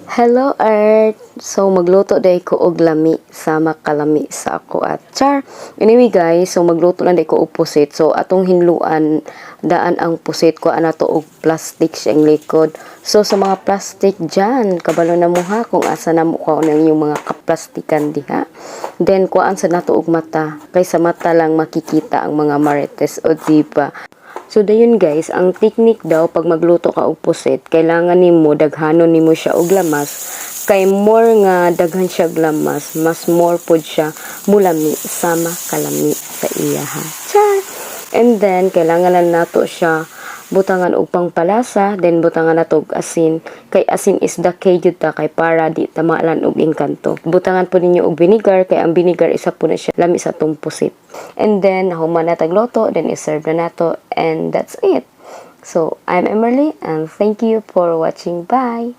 Hello, Earth! So magluto diay ko og lami sama kalami sa ako at char. Anyway guys, so magluto lang diay ko og pusit. So atong hinluan daan ang pusit ko ana to og plastic siyang likod. So sa mga plastic dyan, kabalo na mo ha kung asa na mo kuha ng inyong mga kaplastikan diha. Then kuhaan sa nato og mata. Kay sa mata lang makikita ang mga marites, o di ba? So dayon guys, ang technique daw pag magluto ka og pusit, kailangan nimo daghanon nimo siya og lamas kay more nga daghan siya og lamas, mas more pod siya mulami sama kalami sa iya ha. Char! And then kailangan lang nato siya butangan og pangpalasa, then butangan nato og asin kay asin is the key jud ta kay para di tamalan og engkanto. Butangan po ninyo og vinegar kay ang vinegar isa po na siya lami sa atong pusit. And then human na tagluto, then i-serve na nato and that's it. So, I'm Emerly and thank you for watching. Bye!